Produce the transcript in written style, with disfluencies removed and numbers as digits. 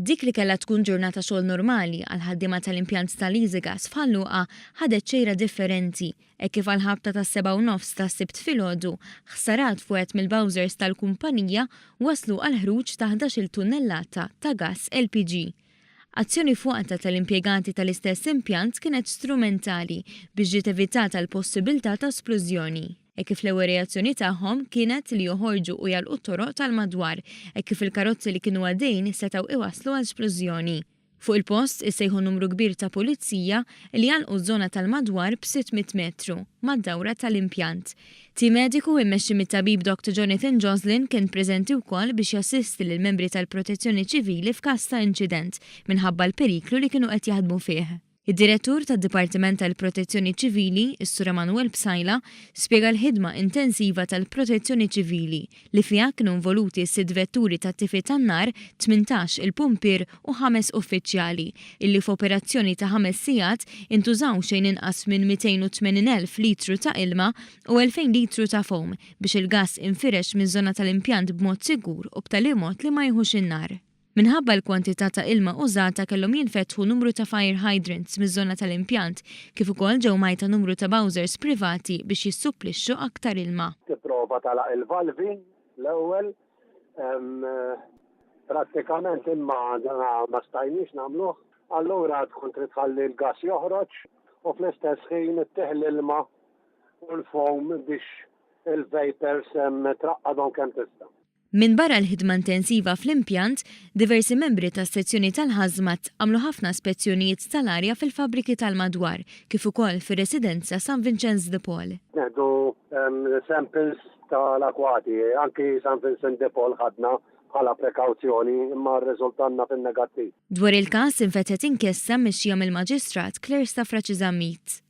Dik li kellha tkun ġurnata xogħol normali għall-ħaddiema tal-impjant tal-Easygas f'Ħal Luqa ħadet xejra differenti hekk kif għall-ħabta tas-sebgħa u nofs tas-Sibt filgħodu, ħsarat f'wieħed mill-bowsers tal-kumpanija wasslu għall-ħruġ ta' 11-il tunnellata ta' gass LPG. Azzjoni f'waqtha tal-impjegati tal-istess impjant kienet strumentali biex ġiet evitata l-possibilità ta' splużjoni. Hekk kif l-ewwel reazzjoni tagħhom kienet li joħorġu u jagħlqu t-toroq tal-madwar, hekk kif il-karozzi li kienu għaddejjin setgħu iwasslu għal splużjoni. Fuq il-post issejħu numru kbir ta' pulizija li għalqu ż-żona tal-madwar b'600 metru mad-dawra tal-impjant. Tim mediku immexxi mit-tabib Doctor Jonathan Joslin kien preżenti wkoll biex jassisti lill-membri tal-Protezzjoni Ċivili f'każ ta' inċident minħabba l-periklu li kienu qed jaħdmu fih. Id-Direttur tad-Dipartiment tal-Protezzjoni Ċivili, is-Sur Emanuel Psaila, spjega l-ħidma intensiva tal-Protezzjoni Ċivili li fiha kienu involuti sitt vetturi tat-tifi tan-nar, 18 il-pumpier u ħames uffiċjali, illi f'operazzjoni ta' ħames sigħat intużaw xejn inqas minn 280,000 litru ta' ilma u 2,000 litru ta' foam biex il-gass infirex miż-żona tal-impjant b'mod sigur u b'tali mod li ma jieħux in-nar. Minħabba l-kwantità ta' ilma użata kellhom jinfetħu numru ta' fire hydrants miż-żona tal-impjant kif ukoll ġew mgħajta numru ta' bowsers privati biex jissupplixxu aktar ilma. Tipprova tagħlaq il-valvi l-ewwel prattikament imma dan ma stajniex nagħmluh. Allura tkun trid tħalli l-gass joħroġ u fl-istess ħin ittih l-ilma u l-foam biex il-vapors traqqadhom kemm tista'. Minbarra l-ħidma intensiva fl-impjant, diversi membri tas-sezzjoni tal-Hazmat għamlu ħafna spezzjonijiet tal-arja fil-fabbriki tal-madwar, kif ukoll fir-residenza San Vinċenz de Paul. Nieħdu samples tal-akwati, anki San Vincent de Paul ħadna bħala prekawzjoni imma rriżultanna fin-negattiv. Dwar il-każ infetħet inkjesta mmexxija mill-Maġistrat Claire Stafrace Zammit.